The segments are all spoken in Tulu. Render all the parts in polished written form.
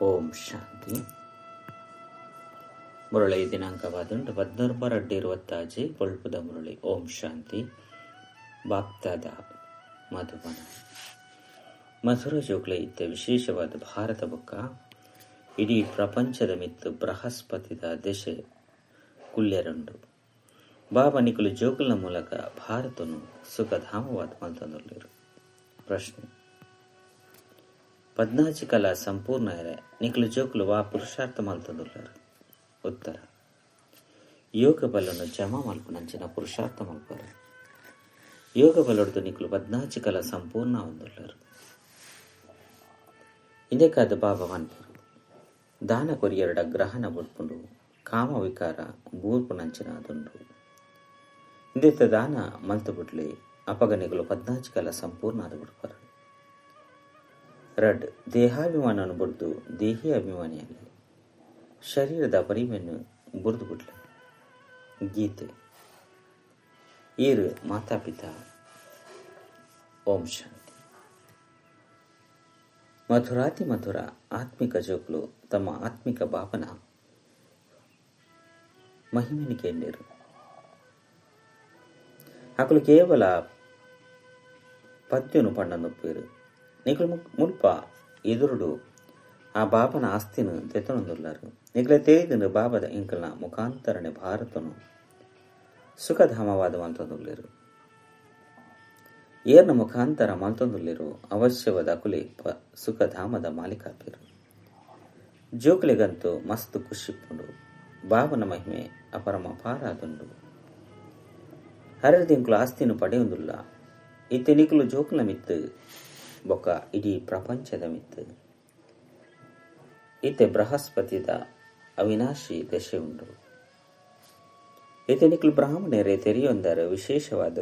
ಓಂ ಶಾಂತಿ. ಮುರಳಿ ದಿನಾಂಕವಾದುಂಡು 14/2/26 ಬೊಳ್ಪುದ ಮುರಳಿ. ಓಂ ಶಾಂತಿ. ಬಾಪ್ತಾದ ಮಧುಬನ ಮಧುರ ಜೋಕ್ಲೆ ಇತ್ತ ವಿಶೇಷವಾದ ಭಾರತ ಬೊಕ್ಕ ಇಡೀ ಪ್ರಪಂಚದ ಮಿತ್ತು ಬೃಹಸ್ಪತಿದ ದೆಸೆ ಕುಲ್ಲೆರುಂಡು. ಬಾಬಾ ನಿಕುಲು ಜೋಕುಲ್ನ ಮೂಲಕ ಭಾರತನು ಸುಖಧಾಮವಾದ ಮಲ್ತೊಂದುಲ್ಲೆರ್. ಪ್ರಶ್ನೆ: ಪದ್ನಾಜಿ ಕಲಾ ಸಂಪೂರ್ಣ ಎರೆ ನಿಕುಲು ಜೋಕುಲು ವಾ ಪುರುಷಾರ್ಥ ಮಲ್ತೊಂದುಲ್ಲೆರ್? ಉತ್ತರ: ಯೋಗ ಬಲನು ಜಮಾ ಮಲ್ಪುನಂಚಿನ ಪುರುಷಾರ್ಥ ಮಲ್ಪರು. ಯೋಗ ಬಲೊಡ್ದು ನಿಕುಲು ಪದ್ನಾಜಿ ಕಲಾ ಸಂಪೂರ್ಣ ಆವೊಂದುಲ್ಲೆರ್. ಇಂದೆಕಾದ್ ಬಾಬಾ ಪನ್ಪೆರ್, ದಾನ ಕೊರಿಯೆರಡ ಗ್ರಹಣ ಬುಡ್ಪುಂಡು, ಕಾಮವಿಕಾರ ಬೂರ್ಪುನಂಚಿನ ಆದುಂಡು. ಇಂದೆತ್ತ ದಾನ ಮಲ್ತ್ ಬುಡ್ಲೆ, ಅಪಗ ನಿಕುಲು ಪದ್ನಾಜಿ ಕಲಾ ಸಂಪೂರ್ಣ ಆದ್ ಬುಡ್ಪರ್. ರಡ್ ದೇಹಾಭಿಮಾನನು ಬುಡ್ದು ದೇಹಿ ಅಭಿಮಾನಿಯಾಲೆ, ಶರೀರದ ಪರಿಮೆಯನ್ನು ಬುರ್ದು ಬುಡ್ಲೆ. ಗೀತೆ ಈರು ಮಾತಾಪಿತಾ. ಓಂ ಶಾಂತಿ. ಮಧುರಾತಿ ಮಧುರ ಆತ್ಮಿಕ ಜೋಕುಲು ತಮ್ಮ ಆತ್ಮಿಕ ಬಾಪನ ಮಹಿಮೆನಿ ಕೇಂದಿರು. ಅಕುಲು ಕೇವಲ ಪದ್ಯನು ಪಂಡೊಂದುಪ್ಪೆರ್. ನಿಕುಲು ಮುಲ್ಪ ಎದುರುಡು ಆ ಬಾಬನ ಆಸ್ತಿನ ದೆತೊನೊಂದುಲ್ಲೆರ್. ನಿಕುಲೆ ತೆರಿದುಂಡು ಬಾಬದ ಇಂಕಲ್ನ ಮುಖಾಂತರನೆ ಭಾರತನು ಸುಖಧಾಮವಾದ ಮಲ್ತೊಂದುಲ್ಲೆರ್. ಏರ್ನ ಮುಖಾಂತರ ಮಲ್ತೊಂದುಲ್ಲೆರೋ ಅವಶ್ಯವಾದ ಅಕುಲೆ ಸುಖಧಾಮದ ಮಾಲೀಕಾಪೆರ್. ಜೋಕುಲೆಗಂತೂ ಮಸ್ತ್ ಖುಷಿಪ್ಪುಂಡು. ಬಾಬನ ಮಹಿಮೆ ಅಪರಮಪಾರ ಆದುಂಡು. ಹರರ್ದ್ ಇಂಕುಲು ಆಸ್ತಿನ ಪಡೆಯೊಂದುಲ್ಲ. ಇತ್ತೆ ನಿಕುಲು ಜೋಕುಲ್ನ ಮಿತ್ತ್ ಬೊಕ್ಕ ಇಡೀ ಪ್ರಪಂಚದ ಮಿತ್ತ್ ಇತ್ತೆ ಬೃಹಸ್ಪತಿದ ಅವಿನಾಶಿ ದೆಸೆ ಉಂಡು. ಇತ್ತೆ ನಿಕುಲು ಬ್ರಾಹ್ಮಣರೇ ತೆರಿಯೊಂದರ ವಿಶೇಷವಾದ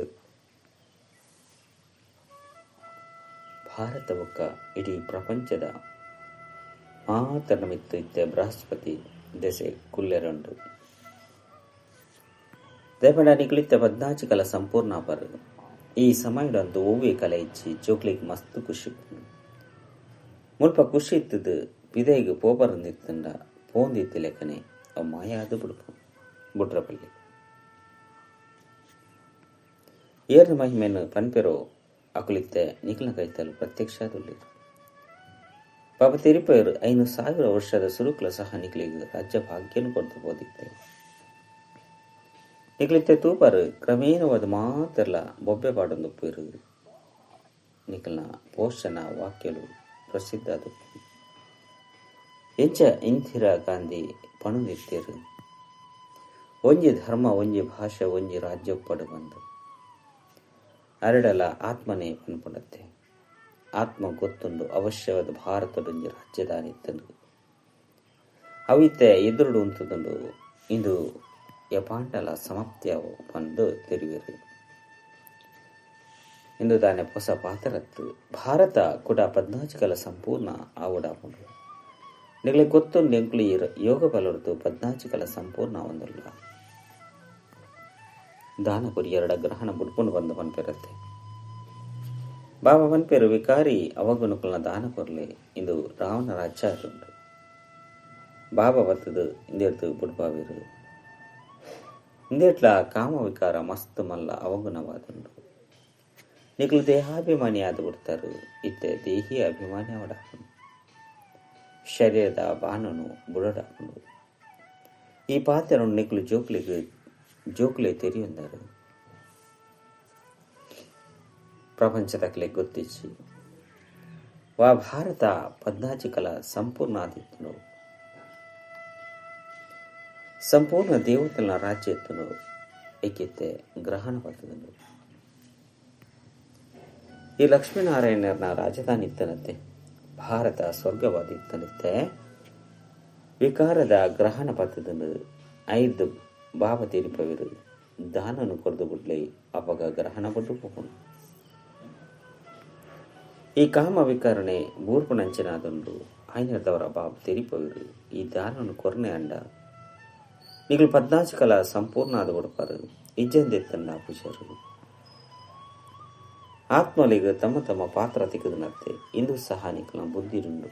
ಭಾರತ ಬೊಕ್ಕ ಇಡೀ ಪ್ರಪಂಚದ ಮಾತನ ಮಿತ್ತ್ ಇತ್ತೆ ಬೃಹಸ್ಪತಿ ದೆಸೆ ಕುಲ್ಲೆರುಂಡು. ದೇಪಂಡ ನಿಕುಲು ಇತ್ತೆ ಪದ್ನಾಜಿ ಕಲಾ ಸಂಪೂರ್ಣ ಆಪರ್. ಈ ಸಮಯಡಂತೂ ಒವ್ವೇ ಕಲೆ ಇಜ್ಜಿ. ಜೋಕ್ಲೆಗ್ ಮಸ್ತ್ ಖುಷಿ. ಮುಲ್ಪ ಖುಷಿ ಇತ್ತದು ಪಿದೈಗ್ ಪೋಪರಂದಿತ್ತಂಡ ಪೋಂದಿತ್ತಿ ಲೆಕ್ಕನೆ ಅವು ಮಾಯಾದ ಬುಡ್ಪು ಬುಡ್ರಪಲ್ಲಿ. ಏರ್ನ ಮಹಿಮೆಯನ್ನು ಪನ್ಪೆರೋ ಅಕುಲಿತ್ತೆ ನಿಕುಲ್ನ ಕೈತಲ್ ಪ್ರತ್ಯಕ್ಷ ಆದುಲ್ಲೆರ್. ಪಾಪ ತೆರಿಪೆರ್ 5000 ವರ್ಷದ ಸುರುಕುಲ ಸಹ ನಿಕುಲೆಗ್ ರಾಜ್ಯ ಭಾಗ್ಯನು ಕೊರ್ದು ಪೋದಿತ್ತೆ. ನಿಕುಲಿತ್ತೆ ತೂಪರ್ ಕ್ರಮೇಣವಾದ ಮಾತೆರ್ಲ ಬೊಬ್ಬೆ ಪಾಡೊಂದುಪ್ಪೆರ್. ನಿಕಲ್ನ ಪೋಷಣ ವಾಕ್ಯಲು ಪ್ರಸಿದ್ಧ ಆದುಪ್ಪು. ಎಂಚ ಇಂದಿರಾ ಗಾಂಧಿ ಪಣೊಂದಿತ್ತೆರ್, ಒಂಜಿ ಧರ್ಮ, ಒಂಜಿ ಭಾಷೆ, ಒಂಜಿ ರಾಜ್ಯ ಉಪ್ಪಡ್ ಪಂದ್. ಅರೆಡಲ ಆತ್ಮನೇ ಪನ್ಪುಂಡತ್ತೆ. ಆತ್ಮ ಗೊತ್ತುಂಡು ಅವಶ್ಯವಾದ ಭಾರತಡೊಂಜಿ ರಾಜ್ಯದಾನಿ ಇತ್ತುಂಡು. ಅವು ಇತ್ತೆ ಎದುರುಡು ಉಂತುದುಂಡು. ಇಂದು ಯಪಾಂಡಲ ಸಮಾಪ್ತಿಯಾವು ಪಂದ್ ತೆರಿವೆರ್. ಇಂದು ದಾನೆ ಪೊಸ ಪಾತ್ರತ್ತು ಭಾರತ ಕುಡ ಪದ್ನಾಜಿ ಕಲಾ ಸಂಪೂರ್ಣ ಆವೊಡಾಪುಂಡು. ನಿಕುಲೆಗ್ ಗೊತ್ತುಂಡು ಎಂಕುಲು ಯೋಗ ಬಲೊಡ್ದು ಪದ್ನಾಜಿ ಕಲಾ ಸಂಪೂರ್ಣ ಆವೊಂದುಲ್ಲ. ದಾನ ಕೊರಿಯೆರಡ ಗ್ರಹಣ ಬುಡ್ಪುಂಡು ಪಂದ್ ಪನ್ಪೆರತ್ತೆ. ಬಾಬಾ ಪನ್ಪೆರ್, ವಿಕಾರಿ ಅವಗುಣಕುಲ್ನ ದಾನ ಕೊರ್ಲೆ, ಇಂದು ರಾವಣ ರಾಜ್ಯ ಆದುಂಡು. ಬಾಬಾ ಬತ್ತುದು ಇಂದೆರ್ದ್ ಬುಡ್ಪಾವೆರ್. ಇಂದೆಟ್ಲ ಕಾಮವಿಕಾರ ಮಸ್ತ್ ಮಲ್ಲ ಅವಗುಣವಾದುಂಡು. ನಿಕುಲು ದೇಹಾಭಿಮಾನಿ ಆದ್ ಬುಡ್ತರ್. ಇತ್ತೆ ದೇಹಿ ಅಭಿಮಾನಿ ಆವೊಡಾಪುಂಡು. ಶರೀರದ ಬಾಣನು ಬುಡೊಡಾಪುಂಡು. ಈ ಪಾತೆರೊನು ನಿಕುಲು ಜೋಕುಲೆ ತೆರಿಯೊಂದರ್. ಪ್ರಪಂಚದಕ್ಲೆಗ್ ಗೊತ್ತಿಜ್ಜಿ. ವಾ ಭಾರತ ಪದ್ನಾಜಿ ಕಲಾ ಸಂಪೂರ್ಣ ಆದಿತ್ತುಂಡು. ಸಂಪೂರ್ಣ ದೇವತೆಲ್ನ ರಾಜ್ಯ ಇತ್ತುಂಡು. ಏಕಿತ್ತೆ ಗ್ರಹಣ ಬತ್ತುದುಂಡು. ಈ ಲಕ್ಷ್ಮೀನಾರಾಯಣನ ರಾಜಧಾನಿ ಇತ್ತನತ್ತೆ. ಭಾರತ ಸ್ವರ್ಗವಾದ ಇತ್ತನತ್ತೆ. ವಿಕಾರದ ಗ್ರಹಣ ಬತ್ತುದುಂಡು. ಐದು ಬಾಬಾ ತೆರಿಪವೆರ್, ದಾನನು ಕೊರ್ದು ಬುಡ್ಲೆ, ಅಪಗ ಗ್ರಹಣ ಬುಡ್ಡು ಪೋಪುಂಡು. ಈ ಕಾಮ ವಿಕಾರಣೆ ಬೂರ್ಪುನಂಚಿನಾದುಂಡು. ಆಯ್ನದವರ ಬಾಬಾ ತೆರಿಪವೆರ್, ಈ ದಾನನು ಕೊರ್ನೆ ಅಂಡ ನಿಕುಲು ಪದ್ನಾಜಿ ಕಲಾ ಸಂಪೂರ್ಣ ಆದ್ ಬುಡ್ಪರ್. ಇಜ್ಜಂದೆತ್ತಂಡ ಪೂಜಾರು. ಆತ್ಮಲಿಗ್ ತಮ್ಮ ತಮ್ಮ ಪಾತ್ರ ತಿಕ್ಕುದುನತ್ತೆ. ಇಂದು ಸಹ ನಿಕಲ್ನ ಬುದ್ಧಿರುಂಡು.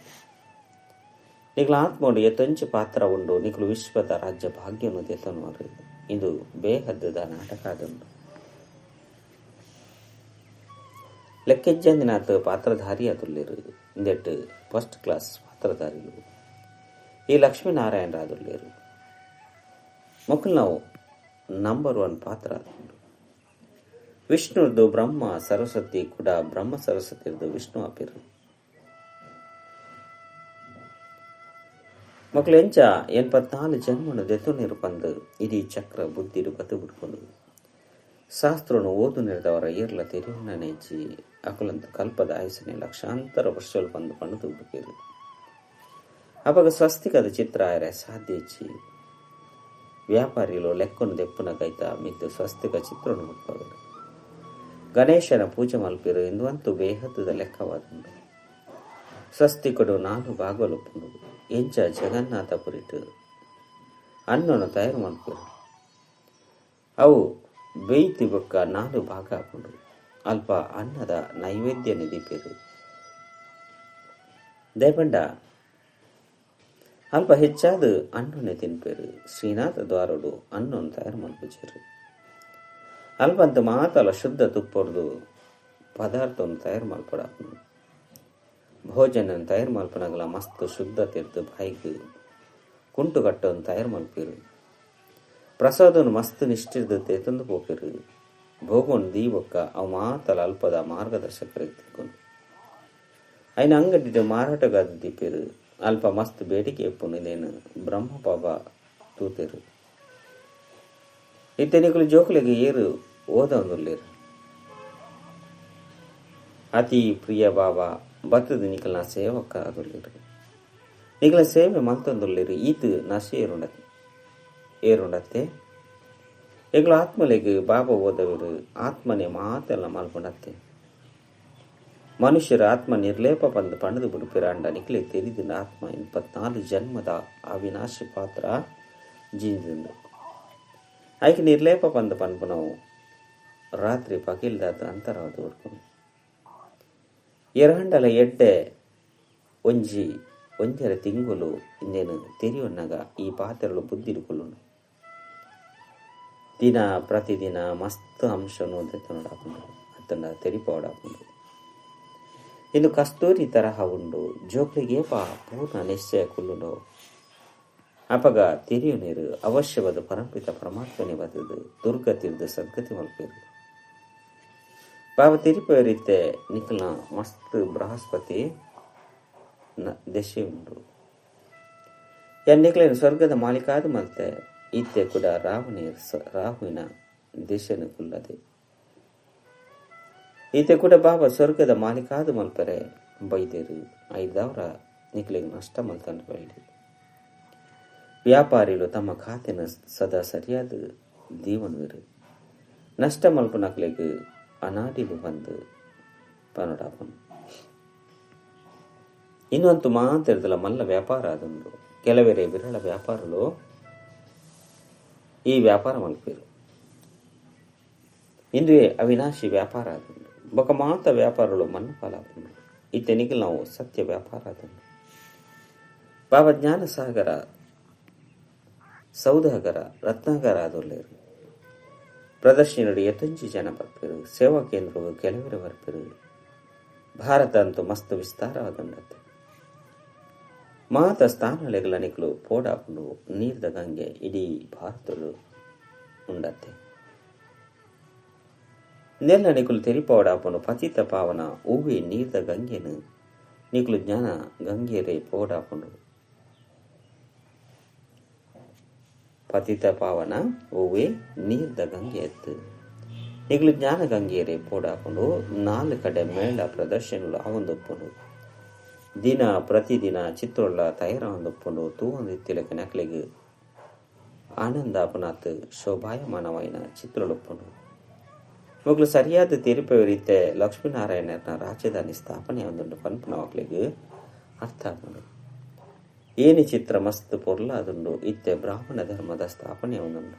ನಿಕಲ ಆತ್ಮೋಡು ಎತ್ತೊಂಚಿ ಪಾತ್ರ ಉಂಡು ನಿಕಲು ವಿಶ್ವದ ರಾಜ್ಯ ಭಾಗ್ಯನು ದೆತೊನುವರು. ಇದು ಬೇಹದ್ದದ ನಾಟಕ ಆದುಂಡು. ಲೆಕ್ಕೆಜ್ಜಂದಿನಾತ್ ಪಾತ್ರಧಾರಿ ಅದುಲ್ಲೇರು. ಇಂದೆಟ್ ಫಸ್ಟ್ ಕ್ಲಾಸ್ ಪಾತ್ರಧಾರಿಲು ಈ ಲಕ್ಷ್ಮೀನಾರಾಯಣರಾದುಲ್ಲೇರು. ಮೊಕಲ್ನವು ನಂಬರ್ 1 ಪಾತ್ರ ಆದುಂಡು. ವಿಷ್ಣುರ್ದು ಬ್ರಹ್ಮ ಸರಸ್ವತಿ ಕೂಡ ಬ್ರಹ್ಮ ಸರಸ್ವತಿರ್ದು ವಿಷ್ಣು ಆಪಿರು. ಮಕ್ಕಳು ಎಂಚ 84 ಜನ್ಮನು ದೆತೊನಿರು ಪಂದು ಇಡೀ ಚಕ್ರ ಬುದ್ಧಿಡು ಬತು ಬಿಡ್ಕೊಂಡು ಶಾಸ್ತ್ರನು ಓದು ನೆರೆದವರ ಏರ್ಲ ತೆರಿಯುಣ್ಣನೇಜಿ ಅಕುಲಂತ ಕಲ್ಪದ ಆಯಸನೆ ಲಕ್ಷಾಂತರ ವರ್ಷಗಳು ಬಂದು ಪಣ್ಣು ಬಿಡುಪೇರು. ಅವಾಗ ಸ್ವಸ್ತಿಕದ ಚಿತ್ರ ಆಯರೆ ಸಾಧ್ಯ ಇಚ್ಚಿ ವ್ಯಾಪಾರಿಗಳು ಲೆಕ್ಕನು ದೆಪ್ಪುನ ಕೈತ ಮಿತ್ತು ಸ್ವಸ್ತಿಕ ಚಿತ್ರನು ಬಿಡ್ಪವರು. ಗಣೇಶನ ಪೂಜೆ ಮಲ್ಪಿರು ಎಂದುವಂತೂ ಬೇಹದ್ದದ ಲೆಕ್ಕವಾದುಂಡು. ಸ್ವಸ್ತಿಕಡು 4 ಭಾಗಲುಪ್ಪುಂಡು. ಎಂಚ ಜಗನ್ನಾಥ ಪುರಿಟು ಅನ್ನನು ತಯಾರು ಮಲ್ಪಿರು. ಅವು ಬೇಯ್ತಿ ಬೊಕ್ಕ 4 ಭಾಗ ಆಪುಂಡು. ಅಲ್ಪ ಅನ್ನದ ನೈವೇದ್ಯ ನಿಧಿಪೇರು. ದಯಪಂಡ ಅಲ್ಪ ಹೆಚ್ಚಾದ ಅನ್ನೊನ್ನೆ ತಿನ್ಪೇರು. ಶ್ರೀನಾಥ ದ್ವಾರಡು ಅನ್ನೊನ್ನು ತಯಾರು ಮಲ್ಪುಜೇರು. ಅಲ್ಪಂತ ಮಾತಲ ಶುದ್ಧ ತುಪ್ಪೊಡ್ದು ಪದಾರ್ಥವನ್ನು ತಯಾರು ಮಲ್ಪಡಾಪುಂಡು. ಭೋಜನ ತಯಾರು ಮಲ್ಪನಗಲ ಮಸ್ತ್ ಶುದ್ಧ ತೆರೆದು ಬಾಯಿಗೆ ಕುಂಟು ಕಟ್ಟನ್ನು ತಯಾರು ಮಲ್ಪಿರು. ಪ್ರಸಾದನು ಮಸ್ತ್ ನಿಷ್ಠಿರ್ದು ತೇತಂದು ಪೋಪಿರು. ಭೋಗವನ್ನು ದೀವಕ್ಕ ಅವು ಮಾತಲ ಅಲ್ಪದ ಮಾರ್ಗದರ್ಶಕರಿಗೆ ತಿಕ್ಕೊಂಡು అయిన ಅಂಗಡಿ ಮಾರಾಟಗಾದ ದೀಪಿರು. ಅಲ್ಪ ಮಸ್ತ್ ಬೇಡಿಕೆ ಎಪ್ಪುನು ಇದೇನು ಬ್ರಹ್ಮ ಬಾಬಾ ತೂತೇರು. ಇತ್ತೆನಿಕಲು ಜೋಕುಲಿಗೆ ಏರು ಓದೊಂದುಲ್ಲೇರು. ಅತಿ ಪ್ರಿಯ ಬಾಬಾ ಬತ್ತದ ನಿಕಲ್ನ ಸೇವಕ ಅದುಲ್ಲೇರು. ನಿಕಲ ಸೇವೆ ಮಲ್ತೊಂದುಲ್ಲೇರು. ಈತು ನಶೆ ಏರುಂಡತ್ತೆ. ಎಂಗ್ಲ ಆತ್ಮಲೆಗ್ ಬಾಬಾ ಓದವರು ಆತ್ಮನೆ ಮಾತೆಲ್ಲ ಮಲ್ಪುಂಡತ್ತೆ. ಮನುಷ್ಯರ ಆತ್ಮ ನಿರ್ಲೇಪ ಬಂದು ಪಣದು ಬಿಡುಪಿರಾಂಡ ನಿಕ್ಲೆ ತೆರಿದಿನ ಆತ್ಮ 24 ಜನ್ಮದ ಅವಿನಾಶಿ ಪಾತ್ರ ಜಿಂದಿಂದು. ಆಯ್ಕೆ ನಿರ್ಲೇಪ ಬಂದು ಪನ್ಪುನವು ರಾತ್ರಿ ಪಗಿಲ್ದಾತ ಅಂತರವಾದ ಉಡ್ಕೊಂಡು ಎರಹಂಡಲ ಎಡ್ಡೆ ಒಂಜಿ ಒಂಜರ ತಿಂಗುಲು ಇಂದೇನು ತೆರಿಯೊನ್ನಗ ಈ ಪಾತ್ರಗಳು ಬುದ್ಧಿಡುಕೊಳ್ಳುನು. ದಿನ ಪ್ರತಿದಿನ ಮಸ್ತ್ ಅಂಶನು ನೋಡಾಪುಂಡು ಅತ್ತಂಡ ತೆರಿಪೋಡಾಪುಂಡು. ಇನ್ನು ಕಸ್ತೂರಿ ತರಹ ಉಂಡು ಜೋಕ್ಲಿಗೆ ಪಾ ಪೂರ್ಣ ನಿಶ್ಚಯ ಕುಲ್ಲುಂಡು. ಅಪಗ ತೆರಿಯು ನೀರು ಅವಶ್ಯವಾದ ಪರಂಪಿತ ಪರಮಾತ್ಮನೆ ಬದದು ದುರ್ಗತಿರ್ದು ಸದ್ಗತಿ ಮಲ್ಪೇರು. ಬಾಬಾ ತಿರುಪೇರಿತ್ತೆ ನಿಖಲ್ನ ಮಸ್ತ್ ಬೃಹಸ್ಪತಿ ದೆಶೆ ಉಂಡು. ನಿಕ್ಲೇನು ಸ್ವರ್ಗದ ಮಾಲೀಕಾದ ಮಲ್ತೆ ಇತ್ತೆ ಕೂಡ ರಾಹುನೇರ್ ರಾಹುವಿನ ದೆಶೆನು ಕುಲ್ಲದೆ. ಈತೆ ಕೂಡ ಬಾಬಾ ಸ್ವರ್ಗದ ಮಾಲೀಕಾದ ಮಲ್ಪರೆ ಬೈದೇರು ಐದವರ ನಿಕ್ಲಿಗೆ ನಷ್ಟ ಮಲ್ತಂಡು ಬಳ್ಳಿ. ವ್ಯಾಪಾರಿಗಳು ತಮ್ಮ ಖಾತೆನ ಸದಾ ಸರಿಯಾದ ದೀವನ್ವಿರು. ನಷ್ಟ ಮಲ್ಪನಕ್ಲೆಗ್ ಅನಾಡಿಲು ಬಂದು ಪನೋಡಾಪನು. ಇನ್ನೊಂದು ಮಾತಿರ್ದಲ್ಲ ಮಲ್ಲ ವ್ಯಾಪಾರ ಅದುಂಡು. ಕೆಲವರೆ ವಿರಳ ವ್ಯಾಪಾರಲು ಈ ವ್ಯಾಪಾರ ಮಲ್ಪೇರು. ಇಂದುವೆ ಅವಿನಾಶಿ ವ್ಯಾಪಾರ ಅದುಂಡು. ಬೊಕ ಮಾತ ವ್ಯಾಪಾರಗಳು ಮಣ್ಣು ಪಾಲಾಪುಂಡು. ಇತ್ತೆನಿಗೆ ನಾವು ಸತ್ಯ ವ್ಯಾಪಾರ ಅದುಂಡು. ಬಾಬಾ ಜ್ಞಾನಸಾಗರ ಸೌದಾಗರ ರತ್ನಾಗರ ಆದುಲ್ಲೇರು. ಪ್ರದರ್ಶನಡು ಎತ್ತಂಚಿ ಜನ ಬರ್ಪಿರು. ಸೇವಾ ಕೇಂದ್ರವು ಕೆಲವರು ಬರ್ಪಿರು. ಭಾರತ ಅಂತೂ ಮಸ್ತ್ ವಿಸ್ತಾರವಾದುಂಡತ್ತೆ. ಮಾತ ಸ್ಥಾನಲೆಗಳ ನಿಕ್ಲು ಪೋಡಾಪುಂಡು. ನೀರ್ದ ಗಂಗೆ ಇಡೀ ಭಾರತಲು ಉಂಡತ್ತೆ. ನೆಲ್ಲ ನಿಕುಲು ತೆರಿಪೋಡಾಪುಂಡು. ಪತಿತ ಪಾವನ ಹೂವೆ ನೀರ್ದ ಗಂಗೆನು ನಿಕುಲು ಜ್ಞಾನ ಗಂಗೆರೆ ಪೋಡಾಪುಂಡು. ಪತಿತ ಪಾವನ ಹೂವೆ ನೀರ್ದ ಗಂಗೆ ಎತ್ತು ನಿಕುಲು ಜ್ಞಾನ ಗಂಗೆರೆ ಪೋಡಾಪುಂಡು. 4 ಕಡೆ ಮೇಳ ಪ್ರದರ್ಶನಗಳು ಆವೊಂದೊಪ್ಪುಂಡು. ದಿನ ಪ್ರತಿದಿನ ಚಿತ್ರೊಳ್ಳ ತಯಾರಾವೊಂದೊಪ್ಪುಂಡು. ತೂವೊಂದಿತ್ತಿಲಕ ನಕ್ಲೆಗ್ ಆನಂದಾಪನಾತ್ ಶೋಭಾಯಮಾನವಾಯಿನ ಚಿತ್ರೊಳೊಪ್ಪುಂಡು. ಮೊಗಲು ಸರಿಯಾದ ತೀರ್ಪು ಲಕ್ಷ್ಮೀನಾರಾಯಣನ ರಾಜಧಾನಿ ಸ್ಥಾಪನೆ ಒಂದುಂಡು ಪನ್ಪುನ ಮಕ್ಳಿಗೆ ಅರ್ಥ ಆಪುಂಡು. ಏನಿ ಚಿತ್ರ ಮಸ್ತ್ ಪೊರ್ಲ ಅದುಂಡು. ಇತ್ತೆ ಬ್ರಾಹ್ಮಣ ಧರ್ಮದ ಸ್ಥಾಪನೆ ಒಂದುಂಡು.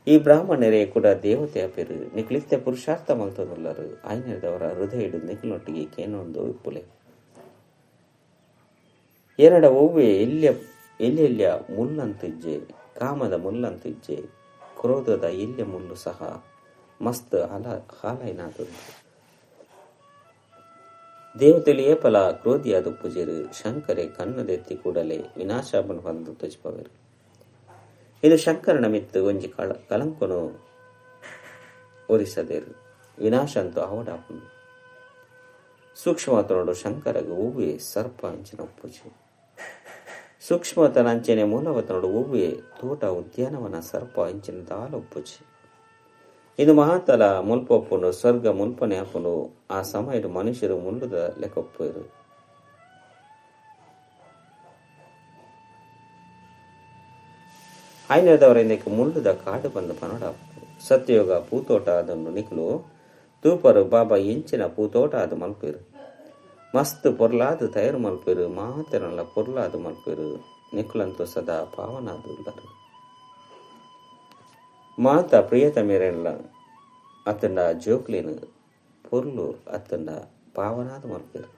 ಈ ಬ್ರಾಹ್ಮಣರೇ ಕೂಡ ದೇವತೆಯ ಪೇರು ನಿಕ್ಲಿತ್ತೆ ಪುರುಷಾರ್ಥ ಮಲ್ತೊಂದುಲ್ಲರು. ಆಯ್ನದವರ ಹೃದಯ ನಿಕ್ಲೊಟ್ಟಿಗೆ ಕೇನೊಂದು ಇಪ್ಪುಲೆ. ಏನಡ ಒವ್ವೆ ಎಲ್ಯ ಎಲ್ಯ ಮುಲ್ಲಂತಿಜ್ಜೆ, ಕಾಮದ ಮುಲ್ಲಂತಿಜ್ಜೆ, ಕ್ರೋಧದ ಎಲ್ಯ ಮುಲ್ಲು ಸಹ ಮಸ್ತ್ ಹಾಲೈನಾದುಂಡು. ದೇವತೆಲು ಏಪಲ ಕ್ರೋಧಿಯಾದ ಪೂಜೆರು ಶಂಕರೆ ಕಣ್ಣದೆತ್ತಿ ಕೂಡಲೇ ವಿನಾಶಾಪನ ಬಂದು ತೋಚಿಪವರು. ಇದು ಶಂಕರನ ಮಿತ್ತು ಒಂಜಿ ಕಲಂಕನು ಒರಿಸದೇರು ವಿನಾಶ ಅಂತೂ ಆವಡಾಪುಂಡು. ಸೂಕ್ಷ್ಮತನೋಡು ಶಂಕರಗ ಒವ್ವೆ ಸರ್ಪ ಅಂಚಿನ ಪೂಜೆ. ಸೂಕ್ಷ್ಮತನ ಅಂಚೆನೆ ಮೂಲವತನೋಡು ಒವ್ವೆ ತೋಟ ಉದ್ಯಾನವನ ಸರ್ಪ ಅಂಚಿನ ದಾಲ ಪೂಜೆ. ಇದು ಮಹಾತಲ ಮುಲ್ಪೊಪ್ಪುಂಡು, ಸ್ವರ್ಗ ಮುಲ್ಪನೆ ಆಪುಂಡು. ಆ ಸಮಯಡು ಮನುಷ್ಯರು ಮುಳ್ಳುದ ಲೆಕ್ಕೊಪ್ಪುವೆರು. ಆಯ್ನದವರ ಇಂದಕ್ಕೆ ಮುಳ್ಳುದ ಕಾಡು ಬಂದು ಪನೋಡಾಪುಂಡು. ಸತ್ಯಯೋಗ ಪೂತೋಟ ಅದನ್ನು ನಿಕ್ಲು ತೂಪರು ಬಾಬಾ ಎಂಚಿನ ಪೂತೋಟ ಅದು ಮಲ್ಪೇರು. ಮಸ್ತ್ ಪೊರ್ಲಾದು ತಯಾರು ಮಲ್ಪೇರು, ಮಾತೆರಲ್ಲ ಪೊರ್ಲಾದು ಮಲ್ಪೇರು. ನಿಕ್ಲಂತೂ ಸದಾ ಪಾವನಾದು ಉಲ್ಲರು. ಮಾತ ಪ್ರಿಯತಮೇರೆಲ್ಲ ಅತ್ತಂಡ ಜೋಕ್ಲಿನ ಪೊರ್ಲು ಅತ್ತಂಡ ಪಾವನಾದ ಮಲ್ಪೇರು.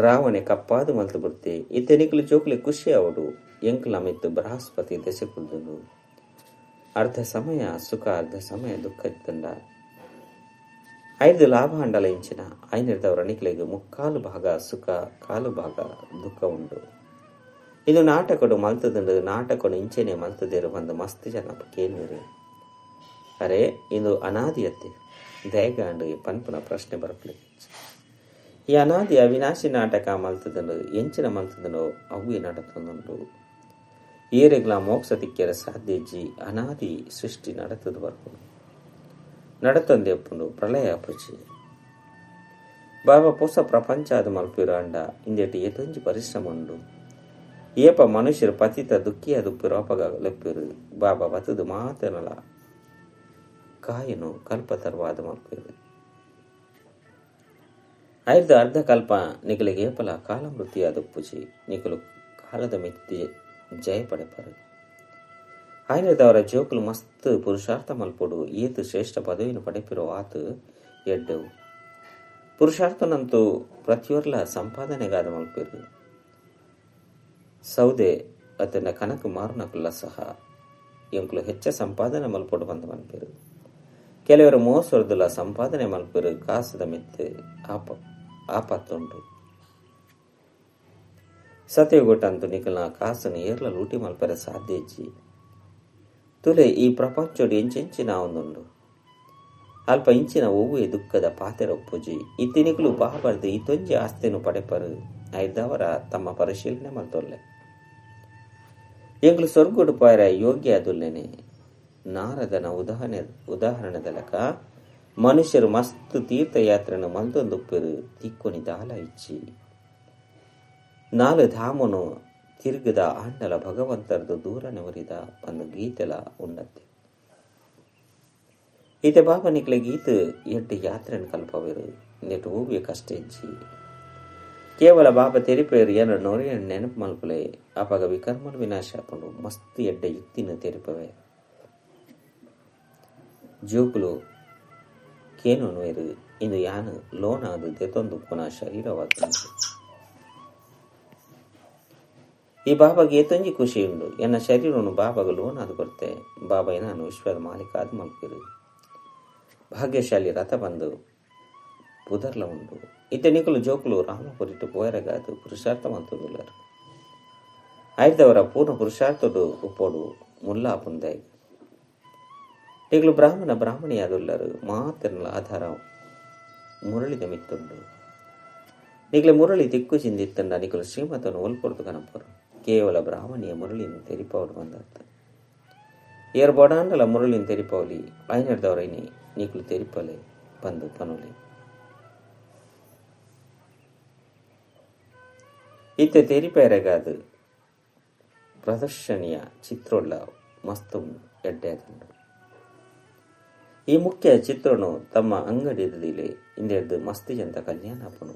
ರಾವಣೆ ಕಪ್ಪಾದು ಮಲ್ತು ಬಿಡ್ತೆ. ಇತ್ತೆ ನಿಕ್ಲು ಜೋಕ್ಲಿ ಖುಷಿ ಅವಡು. ಎಂಕ್ಲ ಮಿತ್ತು ಬೃಹಸ್ಪತಿ ದೆಸೆ ಕುಲ್ದುಂಡು. ಅರ್ಧ ಸಮಯ ಸುಖ ಅರ್ಧ ಸಮಯ ದುಃಖ ಇತ್ತಂಡ ಐದು ಲಾಭ ಅಂಡಲ ಇಂಚಿನ ಐನಿರ್ದವರ ನಿಕ್ಲೆಗ್ ಮುಕ್ಕಾಲು ಭಾಗ ಸುಖ ಕಾಲು ಭಾಗ ದುಃಖ ಉಂಡು. ಇದು ನಾಟಕಡು ಮಲ್ತದುಂಡು. ನಾಟಕಡು ಇಂಚೆನೆ ಮಲ್ತದೇರು ಬಂದು ಮಸ್ತ್ ಜನ ಕೇನ್ವೇರು. ಅರೆ ಇದು ಅನಾದಿಯತ್ತೆ ದಯಗಾಂಡು ಪನ್ಪುನ ಪ್ರಶ್ನೆ ಬರಪ್ಲೆ. ಈ ಅನಾದಿ ಅವಿನಾಶಿ ನಾಟಕ ಮಲ್ತದುಂಡು. ಎಂಚಿನ ಮಲ್ತದುಂಡು ಅವ್ವೇ ನಡತದುಂಡು. ಏರೆಗ್ಲ ಮೋಕ್ಷ ತಿಕ್ಕೆರ ಸಾಧ್ಯಜ್ಜಿ ಅನಾದಿ ಸೃಷ್ಟಿ ನಡತದು ಬರ್ಪುಂಡು. ನಡತೊಂದೆ ಉಪ್ಪುಂಡು ಪ್ರಳಯ ಅಪುಜಿ. ಬಾಬಾ ಪೊಸ ಪ್ರಪಂಚ ಅದು ಮಲ್ಪಿರು ಅಂಡ ಇಂದೆಟ್ ಏತೊಂಜಿ ಪರಿಶ್ರಮ ಉಂಡು. ಏಪ ಮನುಷ್ಯರು ಪತಿತ ದುಃಖಿ ಅದು ರೋಪಗ ಲೆಪ್ಪಿರು. ಬಾಬಾ ಬತದು ಮಾತನಲ ಕಾಯನು ಕಲ್ಪ ತರ್ವಾದ ಮಲ್ಪಿರು. ಐದು ಅರ್ಧ ಕಲ್ಪ ನಿಕಲಿಗೆ ಏಪಲ ಕಾಲಮೃತಿ ಅದು ಪೂಜಿ. ನಿಕಲು ಕಾಲದ ಮಿತ್ತಿ ಜಯ ಪಡೆಪರು. ಆಯ್ನದವರ ಜೋಕುಲು ಮಸ್ತ್ ಪುರುಷಾರ್ಥ ಮಲ್ಪೊಡು. ಏತು ಶ್ರೇಷ್ಠ ಪದವಿಯನ್ನು ಪಡೆಪಿರೋ ಆತು ಎಡ್ಡೆವು. ಪುರುಷಾರ್ಥನಂತೂ ಪ್ರತಿಯೊರ್ಲ ಸಂಪಾದನೆಗಾದ ಮಲ್ಪಿರು. ಸೌದೆ ಅತನ ಕನಕು ಮಾರುನಕುಲ್ಲ ಸಹ ಎಂಕುಲು ಹೆಚ್ಚ ಸಂಪಾದನೆ ಮಲ್ಪೊಡು ಬಂದ ಮನ್ಪಿರು. ಕೆಲವರು ಮೋಸರ್ದುಲ ಸಂಪಾದನೆ ಮಲ್ಪಿರು. ಕಾಸದ ಮಿತ್ತು ಆಪತ್ತುಂಡು. ಸತ್ಯಗೊಟ್ಟಂತೂ ನಿಕಲ್ನ ಕಾಸನ್ನು ಏರ್ಲ ಲೂಟಿ ಮಲ್ಪರೆ ಸಾಧ್ಯ ಇಜ್ಜಿ. ತುಲೆ ಈ ಪ್ರಪಂಚೋಡು ಎಂಚೆಂಚಿನ ಒಂದುಂಡು. ಅಲ್ಪ ಇಂಚಿನ ಒವ್ವೆ ದುಃಖದ ಪಾತೆರ ಒಪ್ಪುಜಿ. ಇತ್ತಿನಿಕುಲು ಬಾಬರ್ದು ಈ ತೊಂಜಿ ಆಸ್ತಿಯನ್ನು ಪಡೆಪರು. ಐದವರ ತಮ್ಮ ಪರಿಶೀಲನೆ ಮಲ್ತೊಲ್ಲೆ. ಎಂಗ್ಲು ಸ್ವರ್ಗುಡು ಪಾಯರ ಯೋಗ್ಯ ಅದುಲ್ಲೇನೆ. ನಾರದನ ಉದಾಹರಣೆದಲಕ ಮನುಷ್ಯರು ಮಸ್ತ್ ತೀರ್ಥಯಾತ್ರೆಯನ್ನು ಮಲ್ತೊಂದುಪ್ಪರು. ತಿಕ್ಕೊನಿ ದಾಲ ಇಚ್ಚಿ ನಾಲು ಧಾಮನು ತಿರುಗದ ಆಂಡಲ ಭಗವಂತರದು ದೂರನೆ ಒರಿದ ಒಂದು ಗೀತೆಲ ಉನ್ನತಿ. ಈತೆ ಬಾಬಾ ನಿಕ್ಲೆ ಗೀತ ಎಡ್ಡು ಯಾತ್ರೆಯನ್ನು ಕಲ್ಪವೇರು. ನೆಟ್ಟು ಹೂವಿಯ ಕಷ್ಟ ಇಜ್ಜಿ. ಕೇವಲ ಬಾಬಾ ತೆರಿಪೇರು ಏನ ನೊರೆಯ ನೆನಪು ಮಲ್ಪಲೆ. ಆಪಾಗ ವಿಕರ್ಮನ ವಿನಾಶ ಆಪುಂಡು. ಮಸ್ತ್ ಎಡ್ಡೆ ಯುಕ್ತಿನ ತೆರಿಪವೆ. ಜೋಕುಲು ಕೇನು ಇಂದು ಯಾನು ಲೋನಾದು ದೆತೊಂದು ಪುನಃ ಶರೀರವಾದ ಈ ಬಾಬಾಗೆ ಏತೊಂಜಿ ಖುಷಿ ಉಂಡು. ಎನ್ನ ಶರೀರವನ್ನು ಬಾಬಾಗ ಲೋನಾದು ಕೊರ್ತೆ. ಬಾಬಾ ನಾನು ವಿಶ್ವದ ಮಾಲೀಕ ಆದ ಮಲ್ಪಿರು. ಭಾಗ್ಯಶಾಲಿ ರಥ ಬಂದು ಪುದರ್ಲ ಉಂಡು. ಇತ್ತೆ ನಿಕುಲು ಜೋಕುಲು ರಾಮಪುರಿಟ್ಟು ಪೋಯರಗಾದು ಪುರುಷಾರ್ಥ ಮಂತುದುಲ್ಲರು. ಆಯ್ದವರ ಪೂರ್ಣ ಪುರುಷಾರ್ಥಡು ಉಪ್ಪೋಡು ಮುಲ್ಲಾ ಪುಂದಾಯಿ. ನಿಕುಲು ಬ್ರಾಹ್ಮಣ ಬ್ರಾಹ್ಮಣಿಯಾದುಲ್ಲರು. ಮಾತಿನ ಆಧಾರ ಮುರಳಿದ ಮಿತ್ತುಂಡು. ನಿಕಲೆ ಮುರಳಿ ದಿಕ್ಕು ಚಿಂದಿತ್ತಂಡ ನಿಕುಲು ಶ್ರೀಮತನ್ನು ಒಲ್ಪೊಡ್ದು ಕನಪರು. ಕೇವಲ ಬ್ರಾಹ್ಮಣಿಯ ಮುರಳಿಯನ್ನು ತೆರಿಪವಡು ಬಂದರ್ಥ. ಏರ್ ಬೊಡಾಂಡಲ ಮುರಳಿನ ತೆರಿಪವಲಿ ಐನರ್ದವರೈನಿ ನಿಕುಲು ತೆರಿಪಲೆ ಬಂದು ಪನುಲಿ. ಇತ್ತೆ ತೆರಿಪೇರೆಗಾದು ಪ್ರದರ್ಶನಿಯ ಚಿತ್ರೋಳ್ಳ ಮಸ್ತು ಎಡ್ಡೆ. ಈ ಮುಖ್ಯ ಚಿತ್ರನು ತಮ್ಮ ಅಂಗಡಿದಲ್ಲಿ ಇಂದೆಡ್ದು ಮಸ್ತಿ ಜಂತ ಕಲ್ಯಾಣಪ್ಪನು.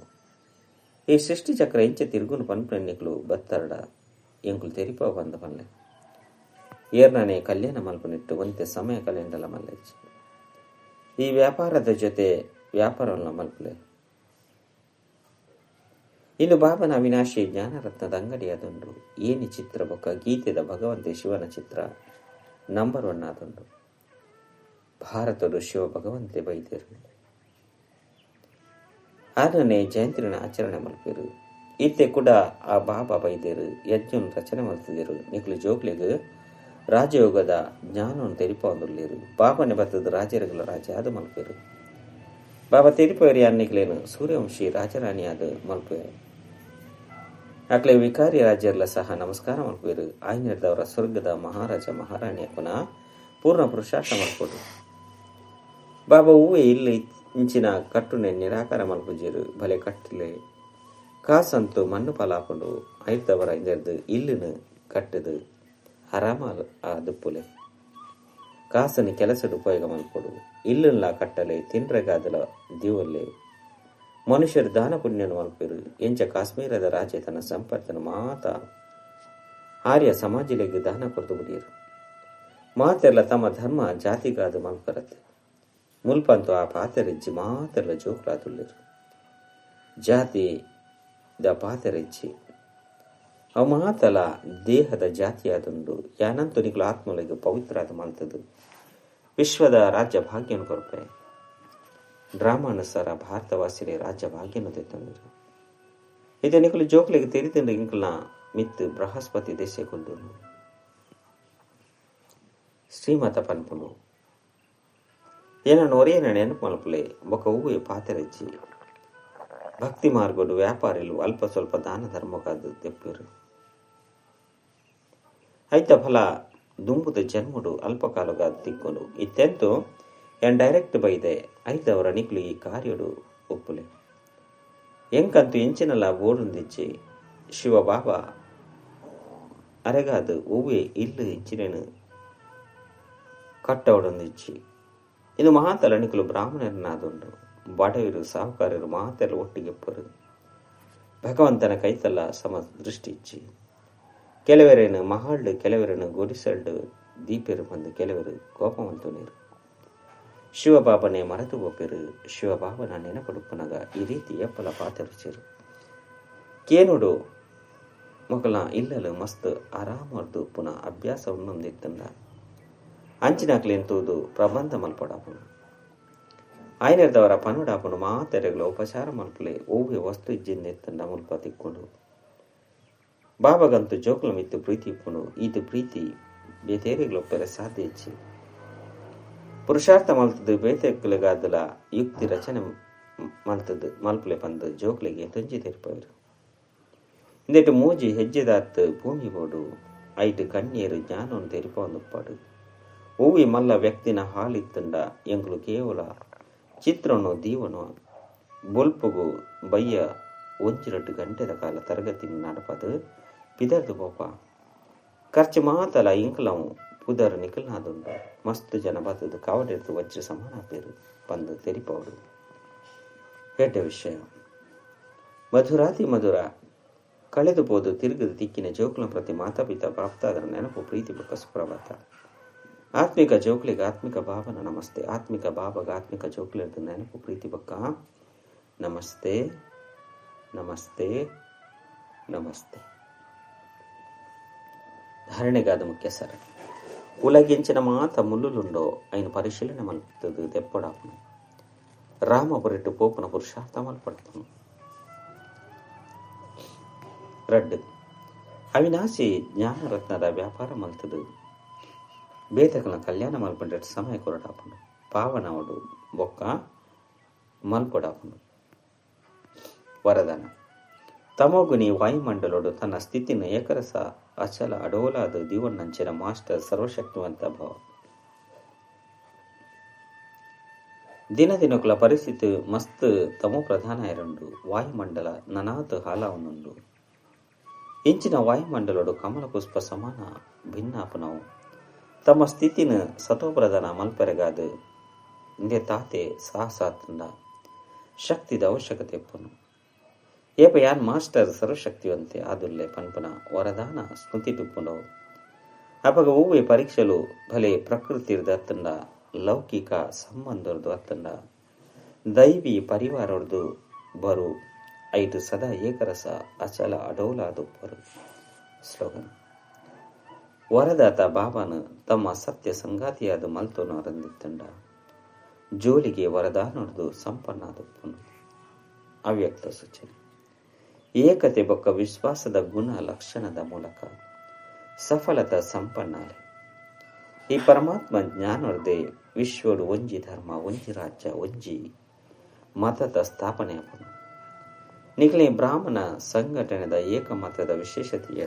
ಈ ಸೃಷ್ಟಿ ಚಕ್ರ ಇಂಚೆ ತಿರುಗುನು ಪನ್ಪೆನ್ನಿಕ್ಲು ಬತ್ತರಡ ಎಂಕುಲು ತೆರಿಪ ಬಂದ ಪನ್ಲೆ. ಏರ್ನಾನೆ ಕಲ್ಯಾಣ ಮಲ್ಪನಿಟ್ಟು ಒಂತೆ ಸಮಯ ಕಲ್ಯಾಣಲ ಮಲ್ಲೆಚ್ಚು. ಈ ವ್ಯಾಪಾರದ ಜೊತೆ ವ್ಯಾಪಾರವನ್ನ ಮಲ್ಪಲೆ. ಇಂದು ಬಾಬನ ಅವಿನಾಶಿ ಜ್ಞಾನರತ್ನದ ಅಂಗಡಿಯಾದುಂಡು. ಏನಿ ಚಿತ್ರ ಬೊಕ್ಕ ಗೀತೆದ ಭಗವಂತೆ ಶಿವನ ಚಿತ್ರ ನಂಬರ್ 1 ಆದುಂಡು. ಭಾರತದ ಶಿವ ಭಗವಂತೆ ಬೈದರು. ಆರನೇ ಜಯಂತಿನ ಆಚರಣೆ ಮಲ್ಪೇರು. ಇತ್ತೆ ಕೂಡ ಆ ಬಾಬಾ ಬೈದೇರು ಯಜ್ಞನ್ ರಚನೆ ಮಲ್ತಿದರು. ನಿಕ್ಲು ಜೋಕ್ಲೆಗ್ ರಾಜಯೋಗದ ಜ್ಞಾನವನ್ನು ತೆರಿಪೊಂದುಲ್ಲೇರು. ಬಾಬನೆ ಬತ್ತದ ರಾಜರುಗಳ ರಾಜ ಆದ ಮಲ್ಪೇರು. ಬಾಬಾ ತೆರಿಪೋರಿ ಅನ್ನಿಕ್ಲೇನು ಸೂರ್ಯವಂಶಿ ರಾಜರಾಣಿಯಾದ ಮಲ್ಪೆ. ಅಕ್ಲೆ ವಿಕಾರಿ ರಾಜ್ಯರ್ಲ ಸಹ ನಮಸ್ಕಾರ ಮಲ್ಪೇರು. ಆಯ್ನೆರ್ದವರ ಸ್ವರ್ಗದ ಮಹಾರಾಜ ಮಹಾರಾಣಿಯ ಪುನಃ ಪೂರ್ಣ ಪುರುಷಾರ್ಥ ಮಲ್ಪೋಡು. ಬಾಬಾ ಹೂವೆ ಇಲ್ಲಿ ಇಂಚಿನ ಕಟ್ಟುನೆ ನಿರಾಕಾರ ಮಲ್ಪುಜೇರು. ಭಲೆ ಕಟ್ಟಲೆ ಕಾಸಂತು ಮಣ್ಣು ಪಾಲಾಪುಂಡು. ಐದವರ ಇಂದೆರ್ದು ಇಲ್ಲಿನ ಕಟ್ಟದು ಆರಾಮ ಆದುಪ್ಪುಲೆ. ಕಾಸನ್ನು ಕೆಲಸದ ಉಪಯೋಗ ಮಲ್ಪೊಡು. ಇಲ್ಲಲ್ಲ ಕಟ್ಟಲೆ ತಿನ್ರೆಗಾದಲ ದೀವಲ್ಲೆ. ಮನುಷ್ಯರು ದಾನ ಪುಣ್ಯನು ಮಲ್ಪೇರು. ಎಂಚ ಕಾಶ್ಮೀರದ ರಾಜ ತನ್ನ ಸಂಪತ್ತನ್ನು ಮಾತ ಆರ್ಯ ಸಮಾಜಲಿಗೆ ದಾನ ಕೊರತು ಬಿಡಿಯರು. ಮಾತೆಲ್ಲ ತಮ್ಮ ಧರ್ಮ ಜಾತಿಗಾದ ಮಲ್ಪರತ್ತೆ. ಮುಲ್ಪಂತು ಆ ಪಾತೆರೆಜ್ಜಿ ಮಾತೆಲ್ಲ ಜೋಕ್ಲಾದುಲ್ಲೇರು. ಜಾತಿ the ಪಾತೆರೆಜ್ಜಿ ಅವು ಮಾತಲ ದೇಹದ ಜಾತಿಯಾದುಂಡು. ಯಾನಂತು ನಿಕ್ಲು ಆತ್ಮಲಿಗೆ ಪವಿತ್ರಾದ ಮಲ್ತದು ವಿಶ್ವದ ರಾಜ್ಯ ಭಾಗ್ಯನು ಕೊರಪೆ. ಡ್ರಾಮಾನುಸಾರ ಭಾರತವಾಸಿಲೆ ರಾಜ್ಯ ಭಾಗ್ಯನು ತೆತ್ತಂದಿರು. ಇದು ನಿಕ್ಲು ಜೋಕ್ಲಿಗೆ ತೆರಿತಂಡು ಇಂಕ್ಲ ಮಿತ್ತು ಬೃಹಸ್ಪತಿ ದೇಶಗೊಂಡು ಶ್ರೀಮತ ಪನ್ಪುಂಡು. ಏನನ್ನು ಒರೆಯನ ನೆನಪು ಮಲ್ಪಲೆ ಬೊಕ ಹೂವೆ ಪಾತೆರೆಜ್ಜಿ. ಭಕ್ತಿ ಮಾರ್ಗಡು ವ್ಯಾಪಾರಿಲು ಅಲ್ಪ ಸ್ವಲ್ಪ ದಾನ ಧರ್ಮಕ್ಕಾದ ತೆಪ್ಪಿರು. ಐತ ಫಲ ದುಂಬುದ ಜನ್ಮಡು ಅಲ್ಪಕಾಲಗಾದ ತಿಕ್ಕೊಂಡು. ಇತ್ತೆಂತು ಎನ್ ಡೈರೆಕ್ಟ್ ಬೈದೆ ಐದವರ ನಿಕ್ಲು ಈ ಕಾರ್ಯಡು ಒಪ್ಪುಲೆ. ಎಂಕಂತೂ ಎಂಚಿನಲ್ಲ ಬೋಡುಂದಿಚ್ಚಿ ಶಿವ ಬಾಬಾ ಅರೆಗಾದ ಒವ್ವೆ ಇಲ್ಲು ಇಂಚಿನೇನು ಕಟ್ಟವಡೊಂದಿಚ್ಚಿ. ಇದು ಮಹಾತಲ ನಿಕ್ಲು ಬ್ರಾಹ್ಮಣರನ್ನಾದುಂಡು. ಬಡವರು ಸಾಹುಕಾರರು ಮಾತೆಲ್ಲ ಒಟ್ಟಿಗೆಪ್ಪರು. ಭಗವಂತನ ಕೈತಲ್ಲ ಸಮ ದೃಷ್ಟಿ ಇಚ್ಚಿ. ಕೆಲವರೇನು ಮಹಾಳ್ಡು, ಕೆಲವರೇನು ಗುಡಿಸಲ್ಡು ದೀಪೇರು ಬಂದು ಕೆಲವರು ಕೋಪವಂತುನೇರು. ಶಿವಬಾಬನೇ ಮರೆತು ಹೋಪೇರು. ಶಿವಬಾಬನ ನೆನಪಡುಪ್ಪನಗ ಈ ರೀತಿ ಎಪ್ಪಲ ಪಾತರುಚೇರು. ಕೇನುಡು ಮೊಕಲ ಇಲ್ಲಲು ಮಸ್ತ್ ಆರಾಮರ್ದು ಪುನಃ ಅಭ್ಯಾಸ ಉನ್ನೊಂದಿತ್ತಂದ ಅಂಚಿನಾಕ್ಲೆಂತೂದು ಪ್ರಬಂಧ ಮಲ್ಪಡಾಪುನು. ಆಯ್ನೆರ್ದವರ ಪನುಡಾಪುನು ಮಾತೆರೆಗಳ ಉಪಚಾರ ಮಲ್ಪಲೆ. ಓವ್ವೆ ವಸ್ತು ಇಜ್ಜಿಂದೆತ್ತಂಡ ಮುಲ್ಪ ತಿಕ್ಕೊಂಡು. ಬಾಬಗಂತೂ ಜೋಕುಲ ಮಿತ್ತು ಪ್ರೀತಿ ಇಪ್ಪುನು. ಈತ ಪ್ರೀತಿ ಬೇತೇರೆಗಳೊಪ್ಪರೆ ಸಾಧ್ಯ ಇಚ್ಚಿ. ಪುರುಷಾರ್ಥ ಮಲ್ತದ್ದು ಬೇತೆಕ್ಕುಲೆಗಾದಲ ಯುಕ್ತಿ ರಚನೆ ಮಲ್ತದ್ದು ಮಲ್ಪಲೆ ಬಂದು ಜೋಕ್ಲೆಗೆ ತೊಂಜಿ ತೆರಿಪವರು. ಇಂದೆಟ್ಟು ಮೂಜಿ ಹೆಜ್ಜೆದಾತ್ ಭೂಮಿ ಬೋಡು. ಐಟು ಕಣ್ಣೀರು ಜ್ಞಾನವನ್ನು ತೆರಿಪೊಂದುಪ್ಪಾಡು. ಓವಿ ಮಲ್ಲ ವ್ಯಕ್ತಿನ ಹಾಲಿತ್ತಂಡ ಎಂಗ್ಲು ಕೇವಲ ಚಿತ್ರನು ದೀವನು ಬೊಲ್ಪುಗು ಬಯ್ಯ 1-2 ಗಂಟೆದ ಕಾಲ ತರಗತಿ ನಡಪದು ಪಿದರ್ದು ಪೋಪ. ಖರ್ಚು ಮಾತಲ ಇಂಕ್ಲವು ಪುದರ್ ನಿಕಲ್ನಾದುಂಡು. ಮಸ್ತ್ ಜನ ಬತ್ತದು ಕಾವಡಿರ್ದು ವಜ್ರ ಸಮಾನ ಪೇರು ಬಂದು ತೆರಿಪೌಡು. ಎಡ್ಡೆ ವಿಷಯ ಮಧುರಾತಿ ಮಧುರ ಕಳೆದು ಪೋದು ತಿರುಗದು ತಿಕ್ಕಿನ ಜೋಕ್ಲ ಪ್ರತಿ ಮಾತಾಪಿತ ಪ್ರಾಪ್ತಾದರ ನೆನಪು ಪ್ರೀತಿ ಬೊಕ್ಕ ಸುಪ್ರಭಾತ. ಆತ್ಮಿಕ ಜೋಕ್ಲಿಗೆ ಆತ್ಮಿಕ ಭಾವನ ನಮಸ್ತೆ. ಆತ್ಮಿಕ ಭಾವಗ ಆತ್ಮಿಕ ಜೋಕ್ಲಿರ್ದು ನೆನಪು ಪ್ರೀತಿ ಬೊಕ್ಕ ನಮಸ್ತೆ ನಮಸ್ತೆ ನಮಸ್ತೆ. ಧಾರಣೆಗಾದ ಮುಖ್ಯ ಸರ ಉಲಗಿಂಚಿನ ಮಾತ ಮುಳ್ಳುಲುಂಡೋ ಐನು ಪರಿಶೀಲನೆ ಮಲ್ಪುತ್ತದೆ ದೆಪ್ಪಡಾಪುನು. ರಾಮ ಪೊರಿಟ್ಟು ಪೋಪುನ ಪುರುಷಾರ್ಥ ಮಲ್ಪಡ್ತನು. ರಡ್ಡು ಅವಿನಾಶಿ ಜ್ಞಾನರತ್ನದ ವ್ಯಾಪಾರ ಮಲ್ತದು ಬೇತಕಲ ಕಲ್ಯಾಣ ಮಲ್ಪಂಡೆ ಸಮಯ ಕೊರಡಾಪುನು. ಪಾವನವಡು ಬೊಕ್ಕ ಮಲ್ಪಡಾಪುನು. ವರದಾನ ತಮೋಗುನಿ ವಾಯುಮಂಡಲೋಡು ತನ್ನ ಸ್ಥಿತಿನ ಏಕರಸ ಅಚಲ ಅಡೋಲಾದ ದೀವಣ್ಣಂಚಿನ ಮಾಸ್ಟರ್ ಸರ್ವಶಕ್ತಿವಂತ ಭಾವ. ದಿನ ದಿನಕುಲ ಪರಿಸ್ಥಿತಿ ಮಸ್ತ್ ತಮೋ ಪ್ರಧಾನ ಇರಂಡು. ವಾಯುಮಂಡಲ ನನಾತ್ ಹಾಲವನುಂಡು. ಇಂಚಿನ ವಾಯುಮಂಡಲೋಡು ಕಮಲ ಪುಷ್ಪ ಸಮಾನ ಭಿನ್ನಾಪನವು ತಮ್ಮ ಸ್ಥಿತಿನ ಸತೋಪ್ರಧಾನ ಮಲ್ಪರೆಗಾದ ಇಂದೇ ತಾತೆ ಸಾಹಸಾತಂಡ ಶಕ್ತಿದ ಅವಶ್ಯಕತೆ ಪುನು. ಏಪ ಯಾನ್ ಮಾಸ್ಟರ್ ಸರ್ವಶಕ್ತಿವಂತೆ ಆದುಲ್ಲೆ ಪನ್ಪನ ವರದಾನ ಸ್ಮೃತಿ ಡುಪ್ಪುಂಡು. ಅಪಗ ಹೂವೆ ಪರೀಕ್ಷೆಲು ಭಲೆ ಪ್ರಕೃತಿರ್ದ ಅತ್ತಂಡ ಲೌಕಿಕ ಸಂಬಂಧರ್ದು ಅತ್ತಂಡ ದೈವಿ ಪರಿವಾರರ್ದು ಬರು ಐಟ್ ಸದಾ ಏಕರಸ ಅಚಲ ಅಡೋಲಾದುಪ್ಪರು. ಸ್ಲೋಗನ್ ವರದಾತ ಬಾಬಾನ ತಮ್ಮ ಸತ್ಯ ಸಂಗಾತಿಯಾದ ಮಲ್ತೊನು ಅರಂದಿತ್ತಂಡ ಜೋಲಿಗೆ ವರದಾನೊಡ್ದು ಸಂಪನ್ನಾದುಪ್ಪನು. ಅವ್ಯಕ್ತ ಸೂಚನೆ ಏಕತೆ ಬೊಕ್ಕ ವಿಶ್ವಾಸದ ಗುಣ ಲಕ್ಷಣದ ಮೂಲಕ ಸಫಲತ ಸಂಪನ್ನಾಲೆ. ಈ ಪರಮಾತ್ಮ ಜ್ಞಾನರ್ದೆ ವಿಶ್ವಡು ಒಂಜಿ ಧರ್ಮ ಒಂಜಿ ರಾಜ್ಯ ಒಂಜಿ ಮತದ ಸ್ಥಾಪನೆ ಆಪುಂಡು. ನಿಕ್ಲೆ ಬ್ರಾಹ್ಮಣ ಸಂಘಟನೆದ ಏಕಮತದ ವಿಶೇಷತೆ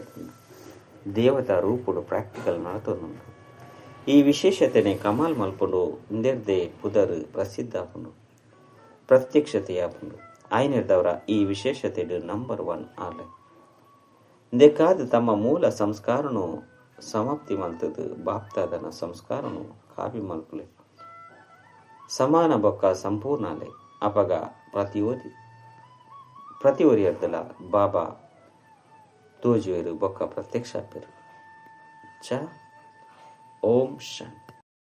ದೇವತಾ ರೂಪುಡು ಪ್ರಾಕ್ಟಿಕಲ್ ನಡತೊಂದುಂಡು. ಈ ವಿಶೇಷತೆನೆ ಕಮಾಲ್ ಮಲ್ಪುಂಡು ಇಂದೆರ್ದೆ ಪುದರ್ ಪ್ರಸಿದ್ಧ ಆಪುಂಡು ಪ್ರತ್ಯಕ್ಷತೆ ಆಪುಂಡು. ಆಯ್ನೆರ್ದವರ ಈ ವಿಶೇಷತೆಡು ನಂಬರ್ 1 ಆಲೆ. ಇಂದೆಕಾದ್ ತಮ್ಮ ಮೂಲ ಸಂಸ್ಕಾರನು ಸಮಾಪ್ತಿ ಮಲ್ತದು ಬಾಪ್ತಾದನ ಸಂಸ್ಕಾರನು ಕಾಪಿ ಮಲ್ಪುಲೆ ಸಮಾನ ಬೊಕ್ಕ ಸಂಪೂರ್ಣಾಲೆ. ಅಪಗ ಪ್ರತಿ ಒರಿಯರ್ದಲ ಬಾಬಾ ತೋಜುವೆರು ಬೊಕ್ಕ ಪ್ರತ್ಯಕ್ಷ ಆಪೆರು. ಚ ಓಂ ಶಾಂತಿ.